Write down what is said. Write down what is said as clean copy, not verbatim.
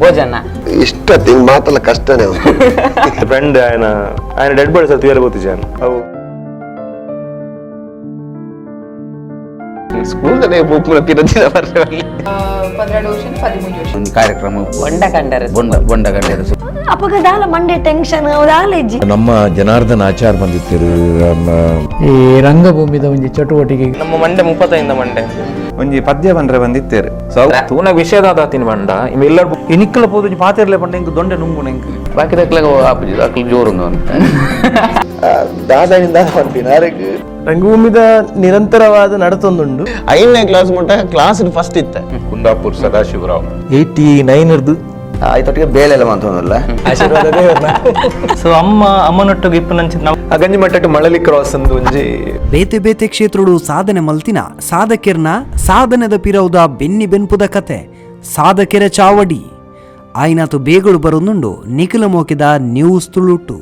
ಭೋಜನ ಇಷ್ಟ ತಿಂಗ್ ಮಾತಲ್ಲ ಕಷ್ಟನೇ ಉಂಟು. ಫ್ರೆಂಡ್ ಆಯನ ಆಯನ ಡೆಡ್ ಬಾಡಿ ಸರ್ ತುಯರೆ ಗೊತ್ತಿಜಾನ್ ಅವು. School book ಪಿರದಿನ ಬರ್ರೆ. 12 ವರ್ಷ, 13 ವರ್ಷ. ಒಂದು ಕಾರ್ಯಕ್ರಮ. ಬೊಂಡ ಕಂಡರೆ. ಬೊಂಡ ಬೊಂಡ ಕಂಡರೆ. ಅಪಗ ದಾಲ ಮಂಡೆ ಟೆನ್ಷನ್ ದಾಲ ಇಜ್ಜಿ. ನಮ್ಮ ಜನಾರ್ದನ್ ಆಚಾರ್ ಬಂದಿತ್ತಿರು. ಈ ರಂಗಭೂಮಿದ ಒಂಜಿ ಚಟುವಟಿಕೆ. ನಮ್ಮ ಮಂಡೆ 35 ಮಂಡೆ. ಒಂಜಿ ಪದ್ಯ ಬಂದ್ರೆ ಬಂದಿತ್ತೇರು. ಸೊ ತೂನ ವಿಷಯದಾದ ತಿನ್ ಬಂಡ ಎಲ್ಲರೂ ಇನಿಕ್ಕಲ ಪೋದು ಪಾತಿರ್ಲೆ ಪಂಡ ಇಂಕ್ ದೊಂಡೆ ನುಂಗು ಎಂಕ್. ಬಾಕಿ ದಕ್ಲಾಗ ಆಪುಜಿ, ಅಕ್ಲು ಜೋರುಂದು. ದಾದಾಗಿಂದ ಪನ್ಪಿನ ಅರೆಗ್. ರಂಗಭೂಮಿದ ನಿರಂತರವಾದ ನಡತೊಂದುಂಡು. ಐದನೇ ಕ್ಲಾಸ್ ಮುಟ್ಟ ಕ್ಲಾಸ್ ಫಸ್ಟ್ ಇತ್ತೆ. ಕುಂದಾಪುರ್ ಸದಾಶಿವರಾವ್. 89 ಇರ್ದು. ಆಯ್ತೊಟ್ಟಿಗೆ ಬೇಳೆ ಎಲ್ಲ ಮಂತೊಂದಲ್ಲ. ಸೊ ಅಮ್ಮ ಅಮ್ಮನೊಟ್ಟಿಗೆ ಇಪ್ಪು ನಂಚಿ ಆ ಗಂಜಿ ಮಟ್ಟಟ್ಟು ಮಳಲಿ ಕ್ರಾಸ್ ಅಂದು ಒಂಜಿ. ಬೇತೆ ಬೇತೆ ಕ್ಷೇತ್ರಡು ಸಾಧನೆ ಮಲ್ತಿನ ಸಾಧಕೆರ್ನ ಸಾಧನೆದ ಪಿರೌದ ಬೆನ್ನಿ ಬೆನ್ಪುದ ಕತೆ ಸಾಧಕೆರ ಚಾವಡಿ ಆಯ್ನಾತು ಬೇಗಳು ಬರೊಂದುಂಡು ನಿಖಿಲ ಮೋಕಿದ ನ್ಯೂಸ್ ತುಳುಟು.